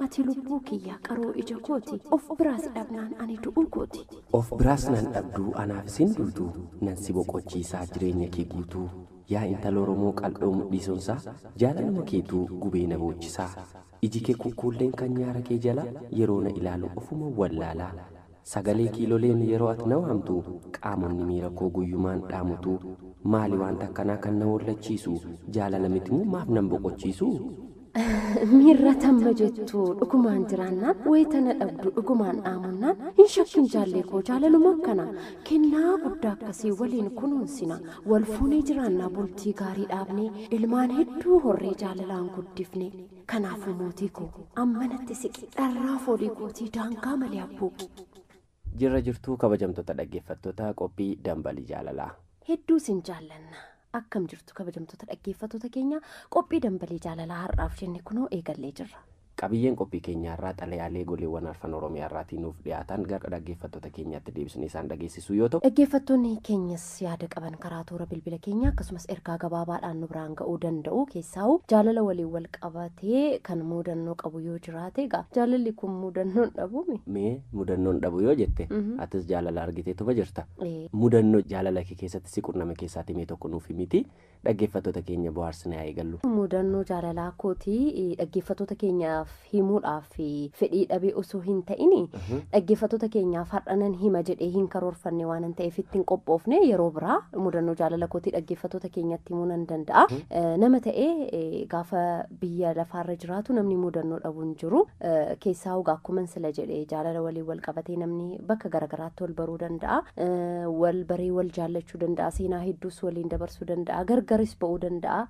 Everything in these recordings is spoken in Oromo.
Ati lubbuu kiyya qaroo ija kooti. Of biraas dhabnaan ani du'uu kooti. Of biraas nan dhabduu anaaf isin duutuu nan si boqochiisaa jireenya kee guutuu. Yaa intala Oromoo qal'oo mudhiisonsaa jaalaluma keetuu gubee na boochisaa. Iji kee kukkuulleen kan nyaara kee jala yeroo na ilaalu ofuma wallaalaa. Sagalee kiiloleen yeroo ati na waamtu qaamonni miira koo guyyumaan dhaamutu maali wanta akkanaa kan na wallachiisu jaalala miti moo maaf nan boqochiisu? Miirra tamma jettu dhugumaan jiraannaan wayita na dhabdu dhugumaan dhaamunnaan hin shakkin jaallee koo jaalaluma akkana kennaa guddaa akkasii waliin kunuunsina wal fuunee jiraannaa bultii gaarii dhaabnee ilmaan hedduu horree jaalalaan guddifne kanaafuu mootii koo ammanatti siqi dharraa foolii kootii daangaa malee abbuuqi. Jirra jirtuu kabajamtoota dhaggeeffattoota qophii dambalii jaalalaa. Hedduu sin jaallanna. Akkam jirtu kabajamtoota dhaggeeffattoota keenya qophii dambalii jaalalaa har'aaf jenne kunoo eegallee jirra. Qabiyyeen qophii keenyaarraa xalayaalee goleewwan arfan Oromiyaarraatii nuuf dhiyaatan gara dhaggeeffattoota keenyaatti deebisnee isaan dhageessisuu yoo ta'u. Dhaggeeffattoonni keenyas yaada qaban karaa toora bilbila keenya akkasumas ergaa gabaabaadhaan nu biraan ga'uu danda'u keessaa'u jaalala waliin wal qabatee kan mudannoo qabu yoo jiraate egaa jaalalli kun mudannoon dhabuumi. Mee mudannoon dhabu yoo jette atis jaalala argiteetuma jirta. Mudannoo jaalala kee keessatti si qunname keessaatii mee tokko nuuf himiti dhaggeeffattoota keenya bohaarsinee haa eegallu. Mudannoo jaalalaa kootii dhaggeeffattoota keenyaaf himuudhaaf fedhii dhabee osoo hin ta'in dhaggeeffattoota keenyaaf har'a nan hima jedhee hin karoorfanne waan hin ta'eef ittiin qophoofne yeroo biraa mudannoo jaalala kootii dhaggeeffattoota keenyatti himuu nan danda'a. Nama ta'ee gaafa biyya lafaarra jiraatu namni mudannoo dhabu hin jiru. Keessaa egaa akkuma sila jedhee jaalala waliin wal qabatee namni bakka garaagaraatti wal baruu danda'a. Wal baree wal jaallachuu danda'a. Seenaa hedduus waliin dabarsuu danda'a. Gargaris ba'uu danda'a.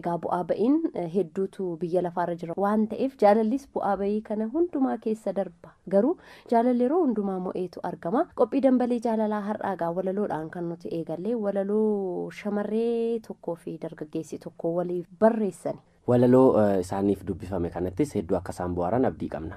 Egaa bu'aa ba'iin hedduutu biyya lafaarra jira waan ta'eef jaalallis bu'aa ba'ii kana hundumaa keessa darba. Garuu jaalalli yeroo hundumaa mo'eetu argama. Qophii dambalii jaalalaa har'aa egaa walaloodhaan kan nuti eegalle walaloo shamarree tokkoo fi dargaggeessi tokko waliif barreessan. Walaloo isaaniif dubbifame kanattis hedduu akka isaan bohaaran abdii qabna.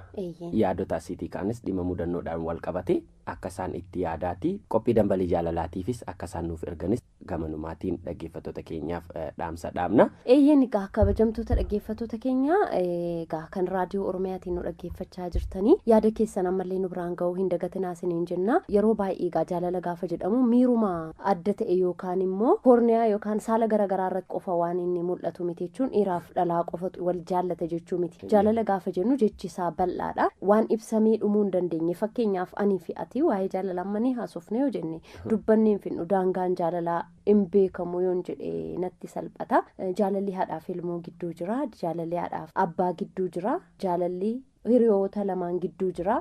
Yaadota asiitii kaanis dhimma mudannoodhaan wal qabate akka isaan itti yaadaati qophii dambalii jaalalaatiifis akka isaan nuuf erganis gamanumaatiin dhaggeeffattoota keenyaaf dhaamsa dhaamna. Eeyyeen egaa kabajamtoota dhaggeeffattoota keenya egaa kan raadiyoo Oromiyaatiin nu dhaggeeffachaa jirtanii yaada keessan ammallee nu biraan ga'uu hin dagatinaa isiniin jenna. Yeroo baay'ee egaa jaalala gaafa jedhamu miiruma adda ta'e yookaan immoo koorniyaa yookaan saala garaagaraa irratti qofa waan inni mul'atu miti jechuun dhiiraaf dhalaa qofatu wal jaallata jechuu miti. Jaalala gaafa jennu jechi isaa bal'aadha. Waan ibsamee dhumuu hin dandeenye fakkeenyaaf anii fi ati waa'ee jaalala ammanii haasofne yoo jenne dubbannee hin fidnu daangaan jaalalaa hin beekamu yoon jedhe natti salphata. Jaalalli haadhaaf ilmoo gidduu jira. Jaalalli haadhaaf abbaa gidduu jira. Jaalalli hiriyoota lamaan gidduu jira.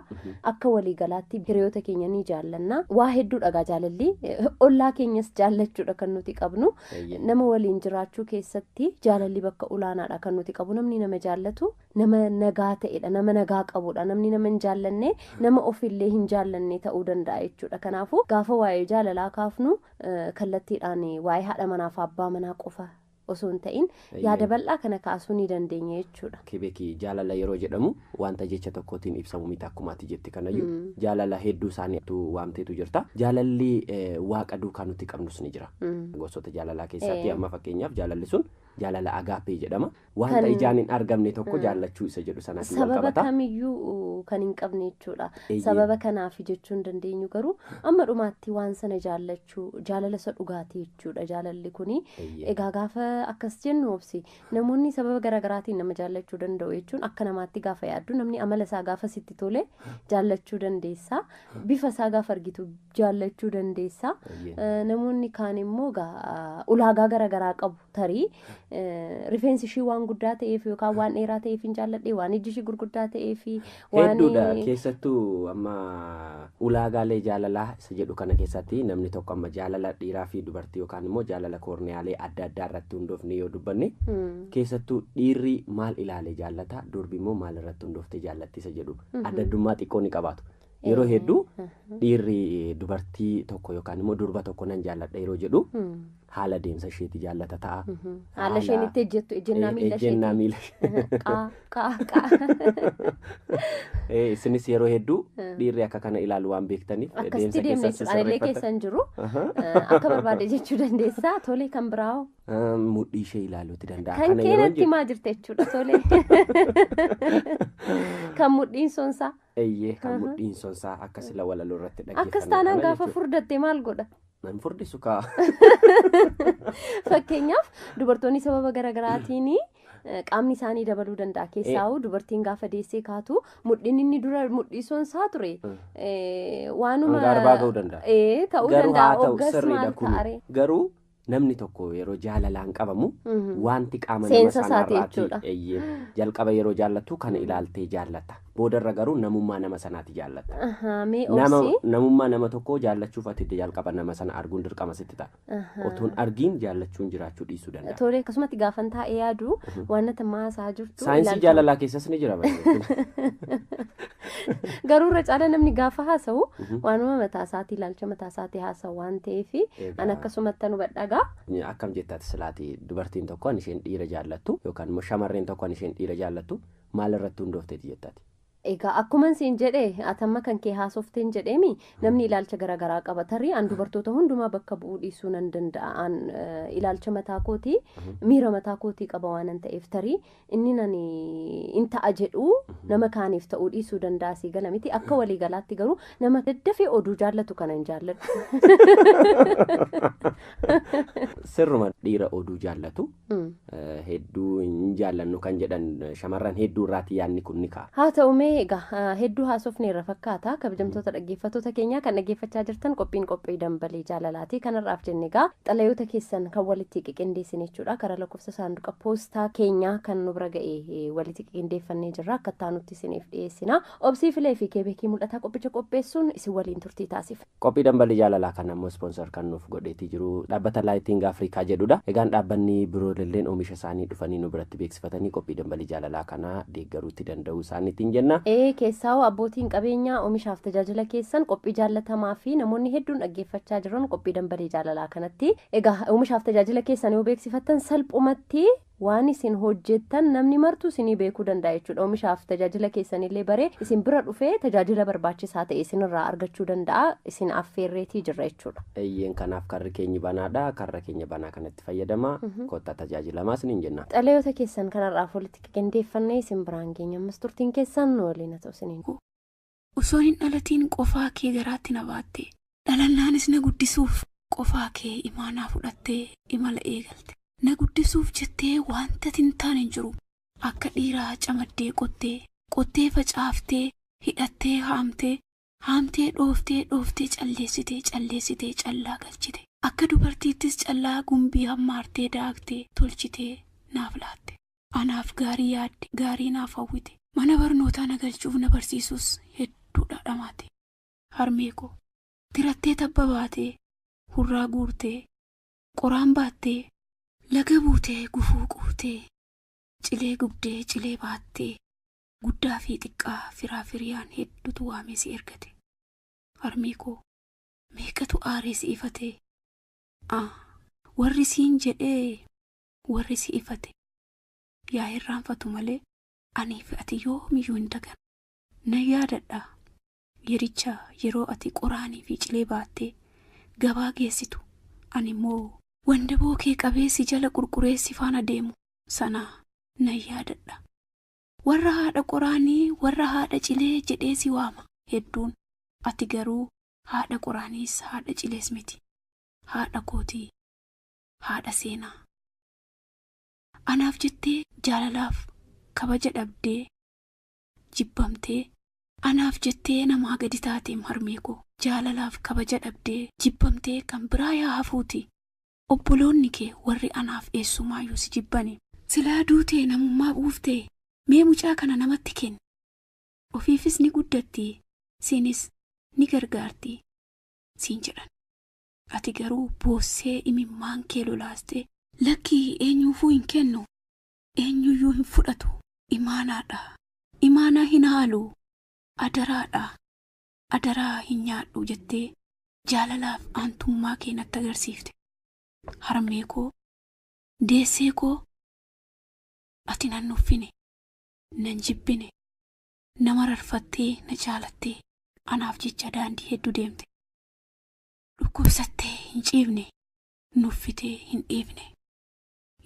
Akka waliigalaatti hiriyoota keenya ni jaallanna. Waa hedduu dhagaa jaalalli ollaa keenyas jaallachuudha kan nuti qabnu. Nama waliin jiraachuu keessatti jaalalli bakka olaanaadha kan nuti qabu. Namni nama jaallatu nama nagaa ta'edha. Nama nagaa qabudha. Namni nama hin jaallanne nama ofillee hin jaallanne ta'uu danda'a jechuudha. Kanaafuu gaafa waa'ee jaalalaa kaafnu kallattiidhaan waa'ee haadha manaaf abbaa manaa qofa osoo hin ta'in yaada bal'aa kana kaasuu ni dandeenya jechuudha. Kebeeki jaalala yeroo jedhamu wanta jecha tokkootiin ibsamu miti akkuma ati jette kanayyuu jaalala hedduu isaaniitu waamteetu jirta. Jaalalli waaqa duukaa nuti qabnus ni jira. Gosoota jaalalaa keessatti amma fakkeenyaaf jaalalli sun jaalala agaapee jedhama. Wanta ijaan hin argamne tokko jaallachuu isa jedhu sanaatiin wal qabata. Sababa kamiyyuu kan hin qabne jechuudha. Sababa kanaaf jechuu hin dandeenyu garuu amma dhumaatti waan sana jaallachuu jaalala isa dhugaatii jechuudha jaalalli kuni. Egaa gaafa akkas jennu obsi namoonni sababa garaagaraatiin nama jaallachuu danda'u jechuun akka namaatti gaafa yaaddu namni amala isaa gaafa sitti tole jaallachuu dandeessa. Bifa isaa gaafa argitu jaallachuu dandeessa. Namoonni kaan immoo ulaagaa garaagaraa qabu tarii rifeensi ishii waan guddaa ta'eef yookaan waan dheeraa ta'eef hin jaalladhe waan ijji ishii gurguddaa ta'eef waan hedduudha. Keessattuu amma ulaagaalee jaalalaa isa jedhu kana keessatti namni tokko amma jaalala dhiiraa fi dubartii yookaan immoo jaalala koorniyaalee adda addaa irratti hundoofne yoo dubbanne keessattuu dhiirri maal ilaalee jaallata durbi immoo maal irratti hundooftee jaallatti isa jedhu adda addummaa xiqqoo ni qabaatu. Yeroo hedduu dhiirri dubartii tokko yookaan immoo durba tokko nan jaalladha yeroo jedhu haala deemsa isheeti jaallata ta'a. Haala isheen itti ejjettu, ejjennaa miila isheeti. Ejjennaa miila ishee. Qaa qaa qaa. Isinis yeroo hedduu dhiirri akka kana ilaalu waan beektaniif Akkasitti deemna jechuudha. Anillee keessa hin jiru. Akka barbaade jechuu dandeessaa. Tolee, kan biraawoo. Mudhii ishee ilaaluuti danda'a. Kan Kana yeroo keenatti himaa jirte jechuudha. Tolee. Kan mudhiin sonsaa. Eeyyee, kan mudhiin sonsaa akka sila walaloo irratti dhaggeeffanne. Akkas taanaan gaafa furdatte maal godha? Nan furdisu kaa. Fakkeenyaaf, dubartoonni sababa garaagaraatiin qaamni isaanii dabaluu danda'a. Keessaa'u dubartiin gaafa deessee kaatu mudhiin inni dura mudhii sonsaa ture waanuma. Hanga arbaa ga'uu danda'a. Ee, ta'uu Garuu danda'a. haa ta'u Hoggas sirriidha maal kun. ta'are? Garuu namni tokko yeroo jaalalaan qabamu wanti qaama nama Seensa isaati sanaarraati jechuudha. Eeyyee, jalqaba yeroo jaallattu kana ilaaltee jaallatta. Boodarra garuu namummaa nama sanaati jaallatta. Ahaa, mee Nama obsi. namummaa nama tokkoo jaallachuuf ati jalqaba nama sana arguun dirqama sitti ta'a. Otuun argiin jaallachuun jiraachuu dhiisuu danda'a. Tolee, akkasumatti gaafan taa'ee yaadu waan natti maasaa jirtu. Saayinsii jaalalaa keessas ni jira baay'ee. Garuu irra caala namni gaafa haasa'u waanuma mataa isaatii, ilaalcha mataa isaatii haasa'u waan ta'eef an akkasumatti nu badhagaa. Akkam jettaati silaati, dubartiin tokko an isheen dhiira jaallattu yookaan immoo shamarreen tokko an isheen dhiira jaallattu maal irratti hundoofteeti jettaati? Egaa akkuma siin jedhe, atamma kan kee haasofteen jedheemi, namni ilaalcha garaagaraa qaba. Tarii an dubartoota hundumaa bakka bu'uu dhiisuu nan danda'a. An ilaalcha mataa kootii, miira mataa kootii qaba waan ta'eef, tarii inni nani in ta'a jedhu nama kaaniif ta'uu dhiisuu danda'a, sii gala miti? Akka waliigalaatti garuu nama daddafee oduu jaallatu kana hin jaalladhu. Sirruma, dhiira oduu jaallatu hedduu hin jaallannu kan jedhan shamarran hedduu irraati yaadni kun ni ka'a. Haa ta'u, mee egaa hedduu haasofneerra fakkaata. Kabajamtoota dhaggeeffattoota keenyaa, kan dhaggeeffachaa jirtan qophiin qophii dambalee jaalalaati. Kanarraaf jenne egaa xalayoota keessan kan walitti qiqindeessin jechuudha. Karaa lakkoofsa saanduqa poostaa keenyaa kan nu bira ga'e walitti qiqindeeffannee jirra. Akka taanutti isiniif dhiyeessina. Obsii Filee fi Keebekii Mul'ataa qophicha qopheessuun isin waliin turtii taasif. Qophii dambalii jaalalaa kan ammoo sponsor kan nuuf godheetii jiru dhaabbata Laayiting Afrikaa jedhudha. Egaan dhaabbanni biroolleen oomisha isaanii dhufanii nu biratti beeksifatanii qophii dambalii jaalalaa kanaa deeggaruutti danda'uu isaaniitiin jenna. Ee, keessaa'u abbootiin qabeenyaa oomishaaf tajaajila keessan qophii jaallatamaa fi namoonni hedduun dhaggeeffachaa jiran qophii dambalii jaalalaa kanatti. Egaa oomishaaf tajaajila keessan yoo beeksifattan salphumatti waan isin hojjettan namni martuu isinii beekuu danda'a jechuudha. Oomishaaf tajaajila keessanillee baree isin bira dhufee tajaajila barbaachisaa ta'e isinirraa argachuu danda'a. Isin affeerreetii jirra jechuudha. Eeyyeen, kanaaf karri keenyi banaadha. Karra keenya banaa kanatti fayyadama. Kottaa tajaajilamaa isiniin jenna. Xalayoota keessan kanarraaf walitti qindeeffannee isin biraan geenya. Ammas turtiin keessan nu waliin haa ta'u isiniin. Osoon hin dhalatiin qofaa kee garaatti na baatte. Dhalannaanis na guddisuuf qofaa kee imaanaa fudhattee imala eegalte. Na guddisuuf jettee wanta hin taane hin jiru. Akka dhiiraa camaddee qottee, qottee facaaftee, hidhattee haamtee, haamtee dhooftee, dhooftee calleessitee, calleessitee callaa galchite. Akka dubartiittis callaa gumbii hammaartee daaktee tolchitee naaf laatte. Anaaf gaarii yaadde, gaarii naaf hawwite. Mana barnootaa na galchuuf na barsiisus hedduudha dhamaate. Harmee koo tirattee tabba baatee, hurraa guurtee, qoraan baattee, laga buutee, gufuu quutee, cilee gubdee, cilee baattee, guddaa fi xiqqaa firaa firiyaan hedduutu waamee si ergate. Harmee koo, meeqatu aaree si ifatee? Ah, warri siin jedhee, warri si ifate. Yaa irraanfatu malee anii fi ati yoomiyyuu hin dagan. Na yaadadha yericha yeroo ati qoraanii fi cilee baattee gabaa geessitu, ani immoo wandaboo kee qabee si jala qurquree si faana deemu sana nan yaadadha. Warra haadha qoraanii, warra haadha cilee jedhee si waama hedduun, ati garuu haadha qoraaniis haadha cilees miti. Haadha kootii, haadha seenaa. Anaaf jettee jaalalaaf kabaja dhabdee jibbamtee, anaaf jettee namaa gadi taateem harmee koo, jaalalaaf kabaja dhabdee jibbamtee kan biraa yaa hafuuti. Obboloonni kee warri anaaf eessumaayyuu si jibbani. Silaa duutee namummaa buuftee mee mucaa kana namatti kenni. Ofiifis ni guddatti, siinis ni gargaarti siin jedhan. Ati garuu boossee imimmaan kee lolaastee, "Lakkii, eenyuufuu hin kennu, eenyuyyuu hin fudhatu, imaanaadha, imaanaa hin haalu, adaraadha." Adaraa hin nyaadhu jettee jaalalaaf aantummaa kee natti agarsiifte. Harmee koo, deessee koo, ati nan nuffine, nan jibbine, nama rarfattee na jaalattee anaaf jecha daandii hedduu deemte. Dhukkubsattee hin ciifne, nuffitee hin dhiifne.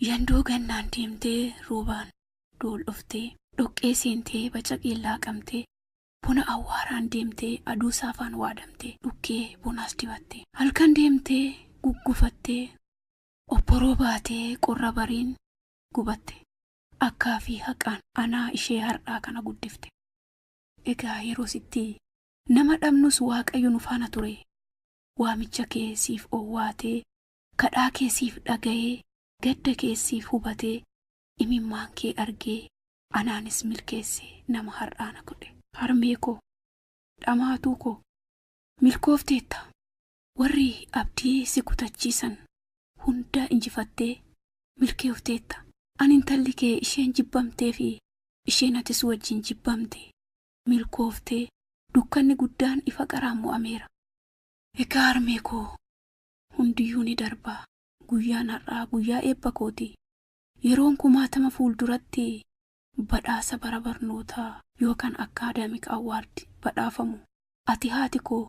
Yandoo gannaan deemtee roobaan dooldhoftee, dhoqqee seentee bacaqeen laaqamtee, bona awwaaraan deemtee aduu saafaan waadamtee, dhukkee bonaas dibattee, halkan deemtee guggufattee, obboroo baatee qorra bariin gubatte. Akkaa fi haqaan anaa ishee har'aa kana guddifte. Egaa yeroo sitti nama dhabnus Waaqayyo nu faana ture. Waamicha kee siif owwaatee, kadhaa kee siif dhaga'ee, gadda kee siif hubatee, imimmaan kee argee, anaanis milkeesse nama har'aa na godhe. Harmee koo, dhamaatuu koo, milkoofteetta. Warri abdii si kutachiisan hunda injifattee milkoofteetta. Ani intalli kee isheen jibbamtee fi isheen atis wajjin jibbamte milkooftee dukkanni guddaan ifa qaraan mo'ameera. Egaa harmee koo, hundiyyuu ni darbaa. Guyyaan har'aa guyyaa eebba kooti. Yeroon kumaatama fuulduratti badhaasa bara barnootaa yookaan academic award badhaafamu. Ati haati koo,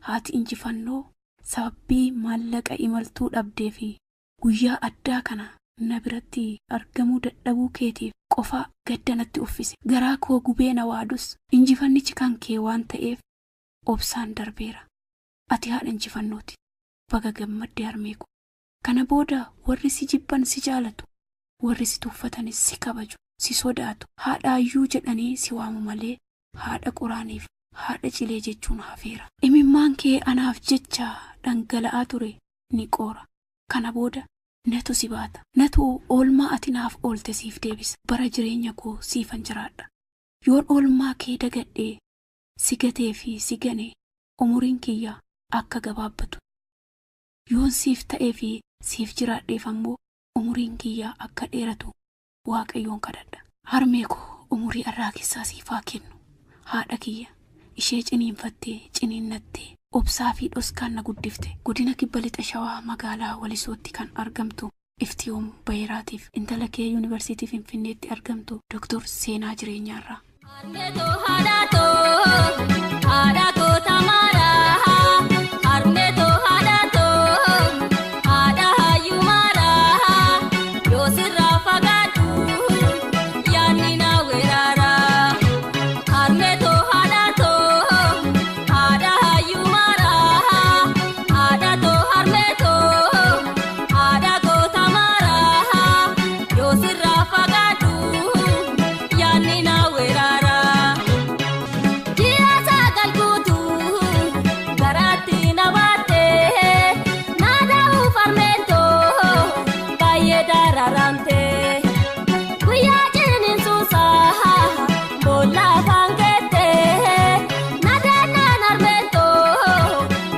haati injifannoo, sababii maallaqa imaltuu dhabdee fi guyyaa addaa kana na biratti argamuu dadhabuu keetiif qofa gadda natti uffise. Garaa koo gubee na waadus injifannichi kan kee waan ta'eef obsaan darbeera. Ati haadha injifannooti. Baga gammadde harmee koo. Kana booda warri si jibban si jaalatu, warri si tuffatanis si kabaju, si sodaatu. Haadhaayyuu jedhanii si waamu malee haadha qoraaniif haadha cilee jechuun hafeera. Imimmaan kee anaaf jecha dhangala'aa ture ni qoora. Kana booda natu si baata. Natu oolmaa ati naaf oolte siif deebisa. Bara jireenya koo siifan jiraadha. Yoon oolmaa kee dagadhee si gatee fi si gane umuriin kiyya akka gabaabbatu. Yoon siif ta'ee fi siif jiraadheef ammoo umuriin kiyya akka dheeratu Waaqayyoon kadhadha. Harmee koo umurii arraa keessaa siif haa kennu. Haadha kiyya ishee ciniinfattee ciniinnattee obsaa fi dhoskaan na guddifte. Godina Kibba Lixa Shawaa magaalaa Walisootti kan argamtu Iftiyoom Bayiraatiif intala kee Yuunivarsiitii Finfinneetti argamtu Dooktor Seenaa Jireenyaarraa. Harmeetoo haadhatoo haadha koo tamaaraa harmeetoo haadhatoo haadha hayyuu maaraa yoo sirraa fagaadhu yaadni na weeraaraa harmeetoo haadhatoo haadha hayyuu maaraa haadhatoo harmeetoo haadha koo tamaaraa yoo sirraa fagaadhu yaadni na weeraaraa. Ji'a sagal guutuu garaatti na baattee na da'uuf harmeetoo baay'ee dararamtee guyyaa ciniinsuusaa boolla afaan geettee na deennaan harmeetoo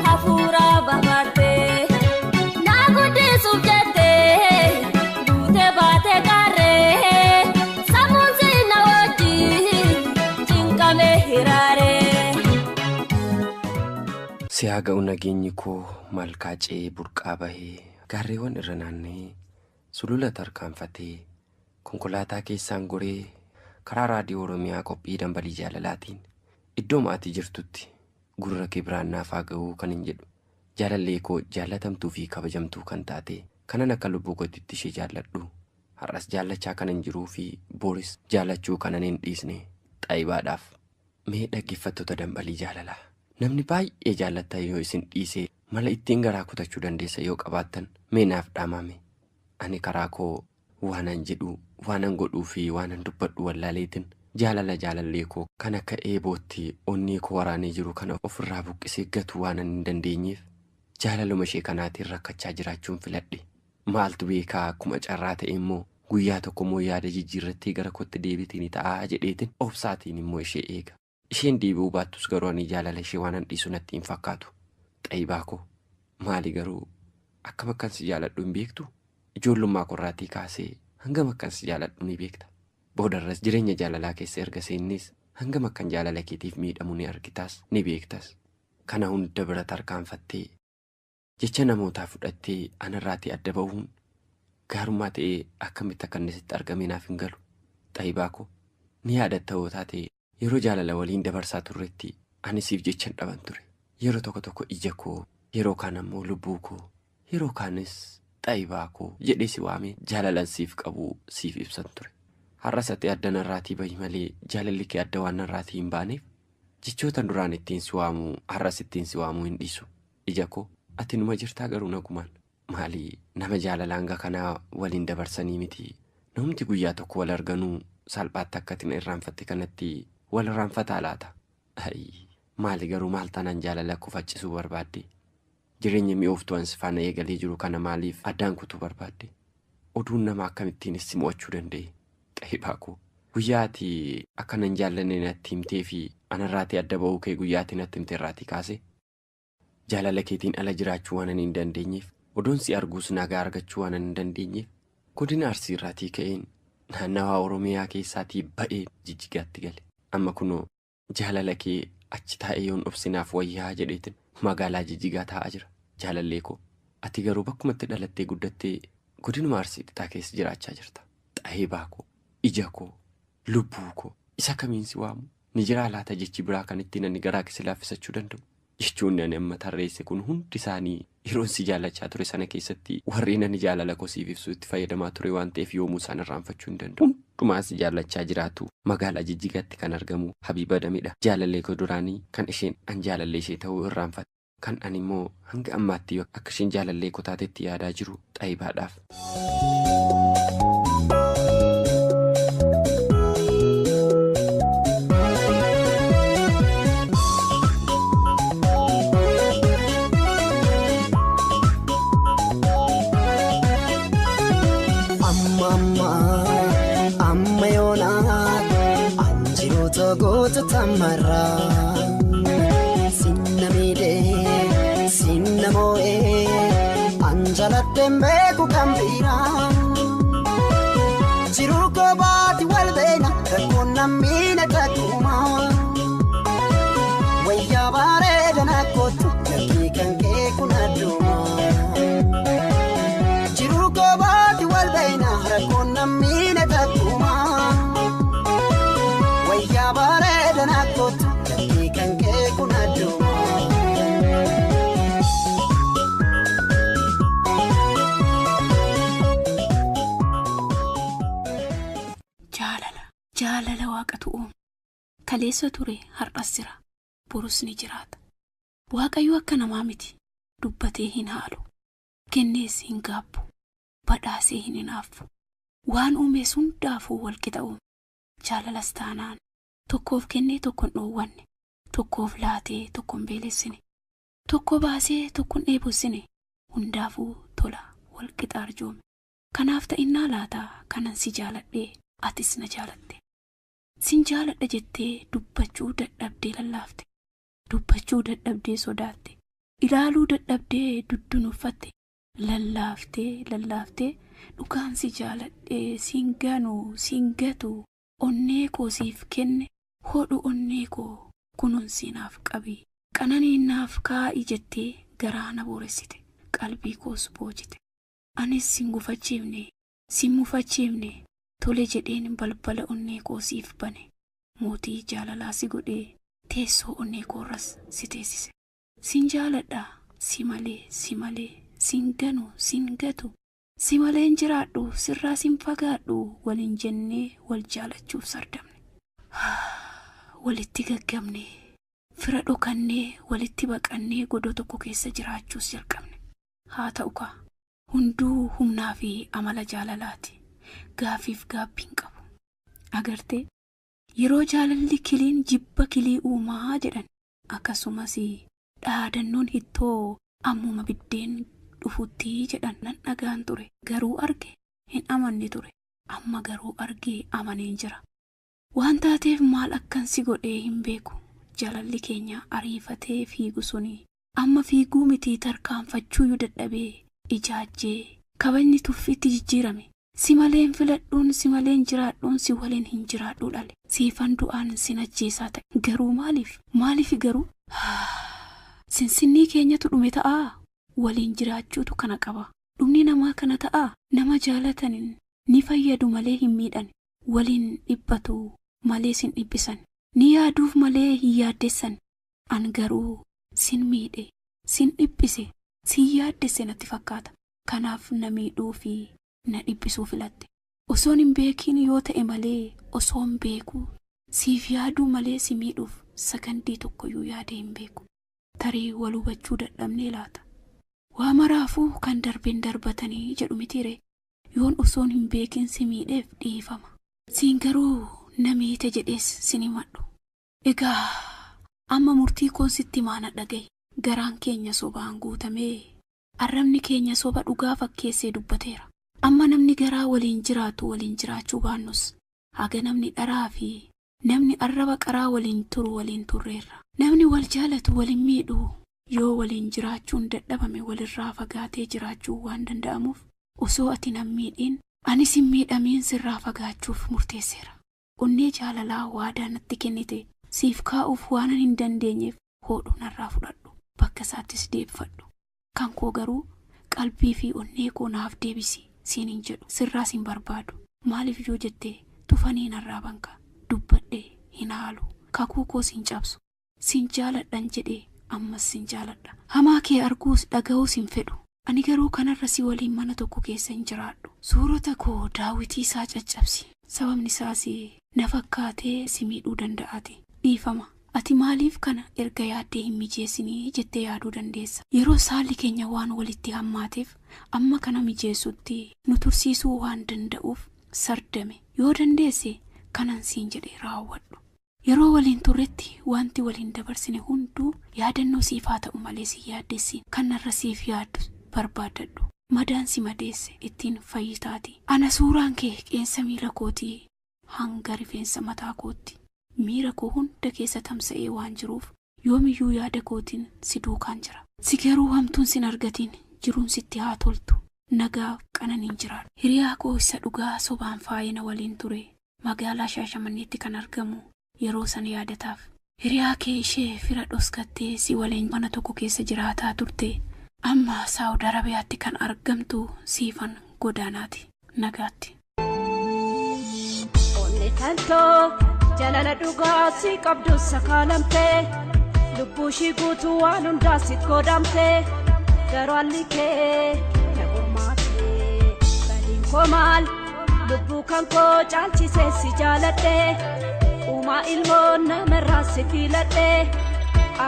hafuura baafattee na guddisuuf jettee duutee baatee gaarree sammuun si na wajjin cinqamee hiraaree. Si haa ga'u nageenyi koo malkaa ce'ee burqaa bahee gaarreewwan irra naanna'ee sulula tarkaanfatee konkolaataa keessaan goree karaa raadiyoo Oromiyaa qophii dambalii jaalalaatiin iddoo ati jirtutti gurra kee biraan naaf haa ga'uu kan hin jedhu jaalallee koo jaallatamtuu fi kabajamtuu kan taate kanan akka lubbuu kootitti ishee jaalladhu har'as jaallachaa kan hin jiruu fi boris jaallachuu kanan hin dhiisne xaayibaadhaaf. Mee dhaggeeffattoota dambalii jaalalaa namni baay'ee jaallattan yoo isin dhiise mala ittiin garaa kutachuu dandeessa yoo qabaattan mee naaf dhaamame. Ani karaa koo waanan jedhu waanan godhuu fi waanan dubbadhu wallaaleetiin jaalala jaalallee koo kan akka eebootti onnee koo waraanee jiru kana ofirraa buqqisee gatu waanan hin dandeenyeef jaalaluma ishee kanaatiin rakkachaa jiraachuun filadhe. Maaltu beekaa akkuma carraa ta'e immoo guyyaa tokko immoo yaada jijjiirrattee gara kootti deebiitiin ni ta'a jedheetiin obsaatiin immoo ishee eega. Isheen deebi'uu baattus garuu ani jaalala ishee waan dhiisu natti hin fakkaatu. Xaayibaa koo maali garuu akkam akkan si jaaladhu hin beektu? Ijoollummaa korraatii kaasee hangam akkan si jaaladhu ni beekta. Boodarras jireenya jaalalaa keessa erga seennes Hangam akkan jaalala keetiif miidhamu ni argitaas ni beektas. Kana hunda bira tarkaanfattee jecha namootaa fudhattee anarraatii adda ba'uun gaarummaa ta'ee akkamitti akka inni sitti argame naaf hin galu. Xaayibaa koo ni yaadatta hoo taate yeroo jaalala waliin dabarsaa turretti ani siif jechan dhaban ture. Yeroo tokko tokko ija koo, yeroo kaan ammoo lubbuu koo, yeroo kaanis xaayibaa koo jedhee si waamee jaalalan siif qabu siif ibsan ture. Har'as ati adda narraatii bahi malee jaalalli kee adda waan narraatii hin baaneef jechoota duraan ittiin si waamu har'as ittiin si waamuu hin dhiisu. Ija koo ati numa jirtaa garuu nagumaan maali nama jaalala hanga kanaa waliin dabarsanii miti. Namni guyyaa tokko wal arganuu salphaatti akka atin irraanfatte kanatti wal irraanfataa laata? Maali garuu maal taanaan jaalala kufachisuu barbaadde? Jireenya mi'ooftuu ansi faana eegalee jiru kana maaliif addaan kutuu barbaadde? Oduun nama akkamittiinis si mo'achuu danda'e? Xaayibaa koo guyyaa ati akka nan jaallanne natti himtee fi anarraatii adda ba'uu kee guyyaa ati natti himte irraatii kaase jaalala keetiin ala jiraachuu waan ani hin dandeenyeef, oduun si arguus nagaa argachuu waan ani hin dandeenyeef godina Arsii irraatii ka'een naannawaa Oromiyaa keessaatii ba'ee Jijjigaatti gale. Amma kunoo jaalala kee achi taa'ee yoon obsinaaf wayyaa jedheetin magaalaa Jijjigaa taa'aa jira. Jaalallee koo ati garuu bakkumatti dhalattee guddattee godinuma Arsii lixaa keessa jiraachaa jirta. Xaayibaa koo, ija koo, lubbuu koo isa kamiin si waamu? Ni jiraa laata jechi biraa kan ittiin ani garaa kee si laaffisachuu danda'u? Jechoonni ani amma tarreesse kun hundi isaanii yeroon si jaallachaa ture sana keessatti warreen ani jaalala koo siif ibsuu itti fayyadamaa ture waan ta'eef yoomuu isaan irraanfachuu hin danda'u. Hundumaa si jaallachaa jiraatu magaalaa Jijjigaatti kan argamu Habiiba Damidha. Jaalallee koo duraanii kan isheen an jaalallee ishee ta'uu irraanfatte. Kan ani immoo hanga ammaatti akka isheen jaalallee koo taatetti yaadaa jiru Xaayibaadhaaf. Amma yoonaa anjiroota goota tamarraa sinna miidhee sinna moo'ee anjaladheen beeku kan biraa jiruu koo baati wal beena rakkoon namni takkuuma wayyaa bareeda nakkootu lakkii kan kee kun adduma jiruu koo baati wal beena rakkoon namni takkuuma wayyaa bareeda nakkootu lakkii kan kee kun adduma. Jaalala jaalala waaqatu uume. Kaleessa ture har'as jira, borus ni jiraata. Waaqayyo akka namaa miti, dubbatee hin haalu, kennees hin gaabbu, badhaasee hin hinaaffu. Waan uumes hundaafuu walqixa uume. Jaalalas taanaan tokkoof kennee tokko hin dhoowwanne, tokkoof laatee tokko hin beelessine, tokko baasee tokko hin dheebossine, hundaafuu tola walqixa arjoome. Kanaaf ta'innaa laataa kanan si jaaladhee atis na jaalatte. Sin jaaladha jettee dubbachuu dadhabdee lallaafte. Dubbachuu dadhabdee sodaatte. Ilaaluu dadhabdee duddunuuffatte. Lallaaftee lallaaftee dhugaan si jaaladhee siin ganuu siin gatu onnee koo siif kenne hodhu onnee koo kunuunsi naaf qabi qananiin naaf kaa'i jettee garaa na booressite qalbii koos boojite. Anis sin gufachiifne sin mufachiifne tole jedheen balbala onnee koo siif bane mootii jaalalaa si godhee teessoo onnee koorras si teessise. Sin jaaladha si malee si malee sin ganu sin gatu si malee hin jiraadhu sirraa sin fagaadhu waliin jennee wal jaalachuuf sardamne. Walitti gaggabne fira dhokannee walitti baqannee godoo tokko keessa jiraachuus jalqabne. Haa ta'u kaa hunduu humnaa fi amala jaalalaati. Gaaffiif gaabbii hin qabu. Agartee yeroo jaalalli kiliin jibba kilii uumaa jedhan akkasumas dhaadannoon hittoo ammuma biddeen dhufutti jedhan nan dhagaan ture garuu arge hin amanne ture amma garuu argee amaneen jira. Waan taateef maal akkan si godhee hin beeku jaalalli keenya ariifatee fiigu suni amma fiiguu mitii tarkaanfachuuyyuu dadhabee ijaajjee kabajni tuffiitti jijjiirame. Si maleen filadhuun si maleen jiraadhuun si waliin hin jiraadhu dhale. Siifan du'aan sin ajjeesaa ta'e. Garuu maaliif? Maaliif garuu? Sinsinnii keenyatu dhume ta'aa? Waliin jiraachuutu kana qaba. Dhumni namaa kana ta'aa? Nama jaalataniin ni fayyadu malee hin miidhan. Waliin dhiphatu malee sin dhiphisan. Ni yaaduuf malee hin yaaddessan. An garuu sin miidhe, sin dhiphise, sin yaaddesse natti fakkaata. Kanaaf na miidhuu fi na dhiphisuu filatte. Osoon hin beekiin yoo ta'e malee osoon beekuu siif yaaduu malee si miidhuuf sakandii tokkoyyuu yaadee hin beeku. Tarii wal hubachuu dadhabnee laata? Waa maraafuu kan darbeen darbatanii jedhu mitiire. Yoon osoon hin beekin si miidheef dhiifama. Siin garuu na miite jedhees sin himadhu. Egaa amma murtii koon sitti maana dhagaye. Garaan keenya sobaan guutamee arrabni keenya soba dhugaa fakkeessee dubbateera. Amma namni garaa waliin jiraatu waliin jiraachuu baannus haga namni dharaa fi namni arraba qaraa waliin turu waliin turreerra. Namni wal jaalatu waliin miidhu yoo waliin jiraachuun dadhabame walirraa fagaatee jiraachuu waan danda'amuuf osoo ati nan miidhiin anis hin miidhamiin sirraa fagaachuuf murteesseera. Onnee jaalalaa waadaa natti kennite siif kaa'uuf waanan hin dandeenyeef hoodhu narraa fudhadhu bakka isaattis deebifadhu. Kan koo garuu qalbii fi onnee koo naaf deebisi siin hin jedhu sirraas hin barbaadu. Maaliif yoo jettee tufanii narraa banka dubbadhee hin haalu kakuu koos hin cabsu sin jaaladhan jedhee ammas sin jaaladha. Hamaa kee arguus dhaga'uus hin fedhu. Ani garuu kanarra si waliin mana tokko keessa hin jiraadhu. Suurota koo daawwitii isaa caccabsi. Sababni isaas na fakkaatee si miidhuu danda'aati. Dhiifama. Ati maaliif kana erga yaaddee hin mijeessinii jettee yaaduu dandeessa. Yeroo saalli keenya waan walitti hammaateef amma kana mijeessutti nu tursiisuu waan danda'uuf sardame. Yoo dandeesse kanan siin jedhee raawwadhu. Yeroo waliin turretti wanti waliin dabarsine hunduu yaadannoo siif haa ta'u malee si yaaddessin. Kanarra siif yaaddu barbaadadhu. Madaan si madeesse ittiin fayyitaati. Ana suuraan kee qeensa miila kootii hanga rifeensa mataa kootti. Miira koo hunda keessa tamsa'ee waan jiruuf yoomiyyuu yaada kootiin si duukaan jira. Si garuu hamtuun sin argatiin jiruun sitti haa toltu. Nagaaf qananiin jiraadhu. Hiriyaa koo isa dhugaa sobaan faayina waliin ture magaalaa Shaashamanneetti kan argamu yeroo sana yaadataaf. Hiriyaa kee ishee fira dhoskattee si waliin mana tokko keessa jiraataa turte amma Saawud Arabiyaatti kan argamtu siifan godaanaati. Nagaatti. Onnee tantoo jaalala dhugaa si qabdu sakaalamtee lubbuu ishii guutuu waan hundaa si godhamtee garuu haalli kee na qormaatee badiin koo maal lubbuu kan koo caalchisee si jaaladhee uumaa ilmoo namarraa si filadhee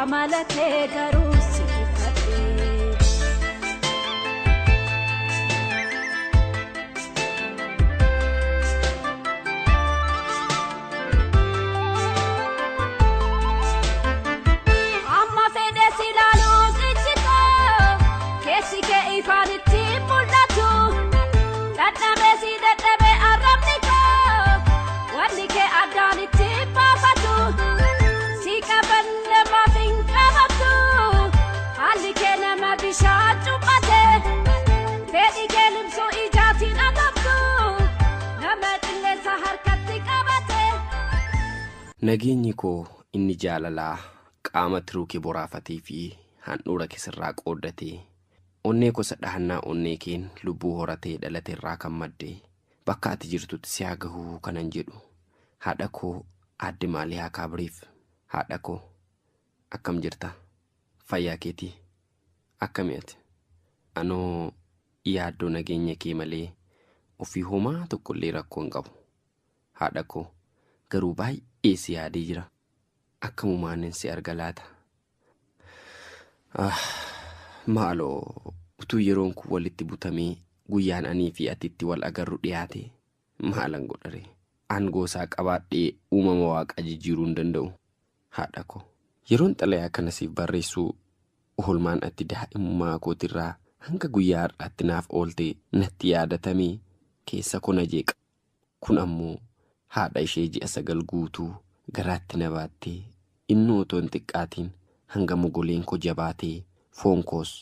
amala kee garuu si ifadhee. Amma fedhe si ilaaluus ijji koo keessi kee ifaan itti mul'atu dadhabee si dadhabee arrabni koo wanni kee addaan itti baafatu si qaban namaaf hin qabamtu haalli kee nama bishaan cuuphate fedhi kee limsuu ijaatiin adamtu nama qilleensa harkatti qabate. Nageenyi koo inni jaalalaa qaama tiruu kee boraafatee fi handhuura kee sirraa qooddatee onnee gosa dhahannaa onnee keen lubbuu horatee dhalate irraa kan madde bakka ati jirtutti si haa gahuu kanan jedhu haadha koo aadde maalii haa kaabiriif haadha koo akkam jirta fayyaa keetii akkami ati anoo yaaddoo nageenya kee malee ofii homaa tokkollee rakkoo hin qabu haadha koo garuu baay'ee si yaadee jira akkamumaanin si arga laata Ah, maaloo utuu yeroon kun walitti butamee guyyaan anii fi ati itti wal agarru dhiyaate maalan godhare aangoo isaa qabaadhee uumama waaqaa jijjiiruu hin danda'u haadha koo yeroon xalayaa kana siif barreessuu oolmaan ati daa'imummaa kootirraa hanga guyyaa har'aatti naaf oolte natti yaadatamee keessa koo na jeeqa kun ammoo haadha ishee ji'a 9 guutuu garaatti na baattee inni otoo hin xiqqaatiin hanga mogoleen koo jabaatee foon koos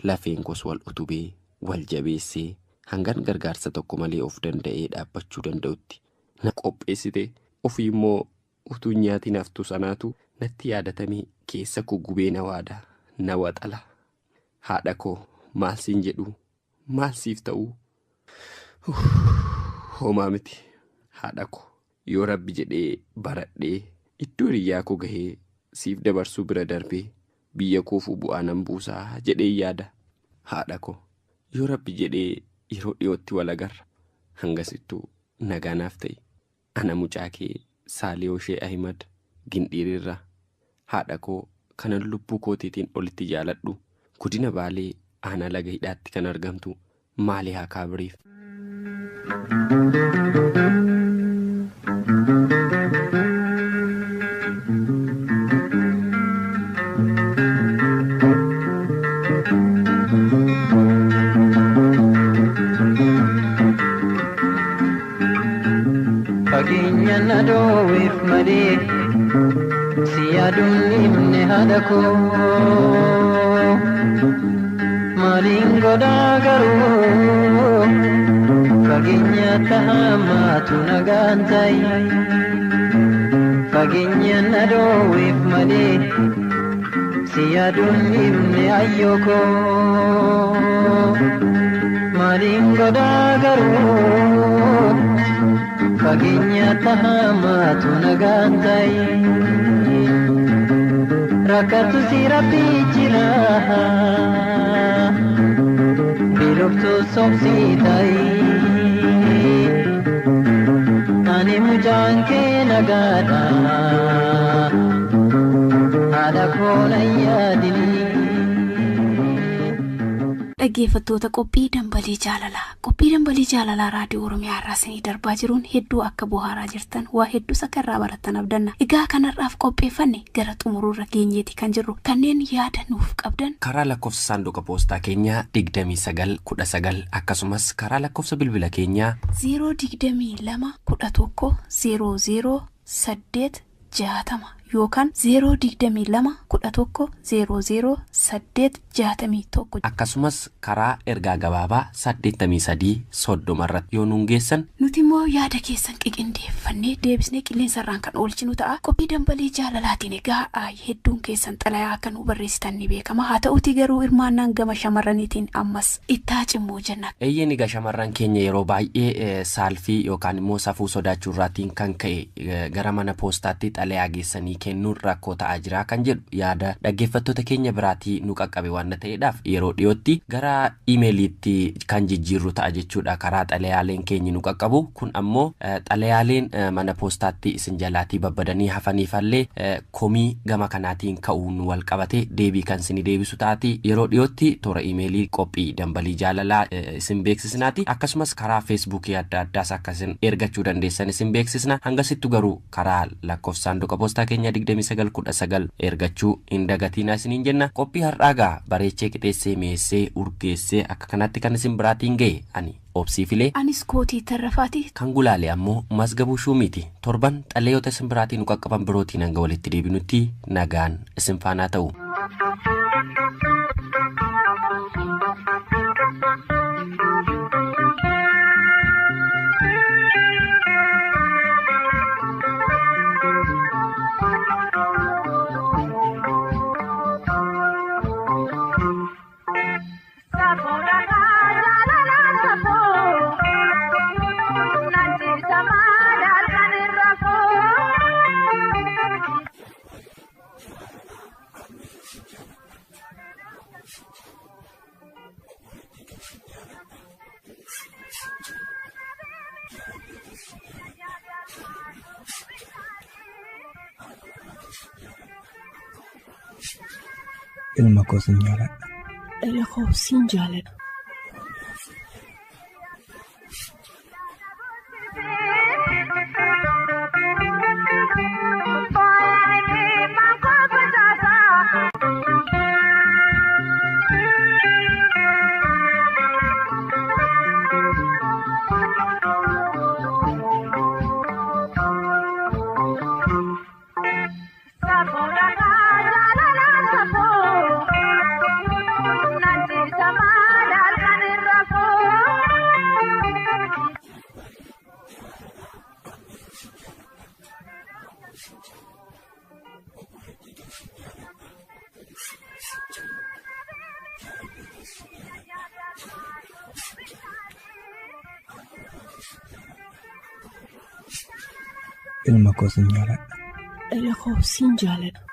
lafeen koos wal utubee wal jabeessee Hangan gargaarsa tokko malee of danda'ee dhaabbachuu danda'utti na qopheessite ofii immoo utuu nyaatiin haftu sanaatu natti yaadatamee keessa koo gubee na waada na waxala. Haadha koo maal siin jedhu maal siif ta'uu homaa miti haadha koo yoo rabbi jedhee baradhee iddoo hiriyyaa koo gahee siif dabarsuu bira darbee biyya koofuu bu'aa nan buusaa jedhee yaada. Haadha koo yoo rabbi jedhee yeroo dhiyootti wal agarra hangasittuu nagaa naaf ta'i. Ana mucaa kee Saaliyoo Shee Ahimad Gindhiirirraa. Haadha koo kanan lubbuu kootiitiin olitti jaaladhu godina Baalee aanaa laga hidhaatti kan argamtu Maaliyaa Kaabiriif. Fageenya na dhoowweef malee si yaaduun himne haadha koo maaliin godhaa garuu fageenya tahamaatu nagaan ta'i. Fageenya na dhoowweef malee si yaaduun himne ayyoo koo maaliin godhaa garuu. Fageenya tahamaatu nagaan ta'i. Rakkatu si rabbi jira. Beeloftu sobsi ta'i. Ani mucaan kee nagaadha. Haadha koo na yaadini. Dhaggeeffattoota qophii dambalii jaalalaa. Qophii dambalii jaalalaa raadiyoo Oromiyaa irraa isinii darbaa jiruun hedduu akka bohaaraa jirtan waa hedduus akka irraa barattan abdanna. Egaa kanarraaf qopheeffanne gara xumuruurra geenyeeti kan jirru kanneen yaada nuuf qabdan. Karaa lakkoofsa saanduqa poostaa keenyaa 2919 akkasumas karaa lakkoofsa bilbila keenyaa 022 11 00 8 60 yookaan 022 11 00 8 61 akkasumas karaa ergaa gabaabaa 83 30 irratti yoo nuun geessan nuti immoo yaada keessan qiqindeeffannee deebisnee qilleensarraan kan oolchinu ta'a. Qophii dambalii jaalalaatiin egaa hedduun keessan xalayaa akka nu barreessitan ni beekama. Haa ta'uutii garuu hirmaannaan gama shamarraniitiin ammas ittaa cimmoo jenna. Eeyyeen egaa shamarran keenya yeroo baay'ee saalfii yookaan immoo safuu sodaachuurraatiin kan ka'e gara mana poostaatti xalayaa geessanii kennuun rakkoo ta'aa jira kan jedhu yaada dhaggeeffattoota keenya biraatii nu qaqqabe waan ta'eedhaaf yeroo dhiyootti gara iimeeliitti kan jijjiirru ta'a jechuudha. Karaa xalayaaleen keenya nu qaqqabu kun ammoo xalayaaleen mana poostaatti isin jalaatii babbadanii hafaniifallee komii gama kanaatiin ka'uun wal qabate deebii kan isin deebisu taati. Yeroo dhiyootti toora iimeelii qophii dambalii jaalalaa isin beeksisnaati. Akkasumas karaa feesbuukii adda addaas akkasin ergachuu dandeessan isin beeksisna. Hangasittu garuu karaa lakkoofsa saanduqa poostaa keenya 2919 ergachuu hin dagatinaa isiniin jenna. Qophii har'aa gaa bareechee qixeessee mi'eessee urgeessee akka kanatti kan isin biraatiin ga'e ani Obsii Filee. Anis Kootii Tarrafaati. Kan gulaale ammoo Masgabuu Shuumiiti. Torban xalayoota isin biraatiin nu qaqqaban birootiin hanga walitti deebinutti nagaan isin faanaa ta'u. Ilma koo sin jaaladha. Dhala koo sin jaaladha. Jaalala safuu, nanti sama. Ilma koo sin jaaladha. Dhala koo sin jaaladha.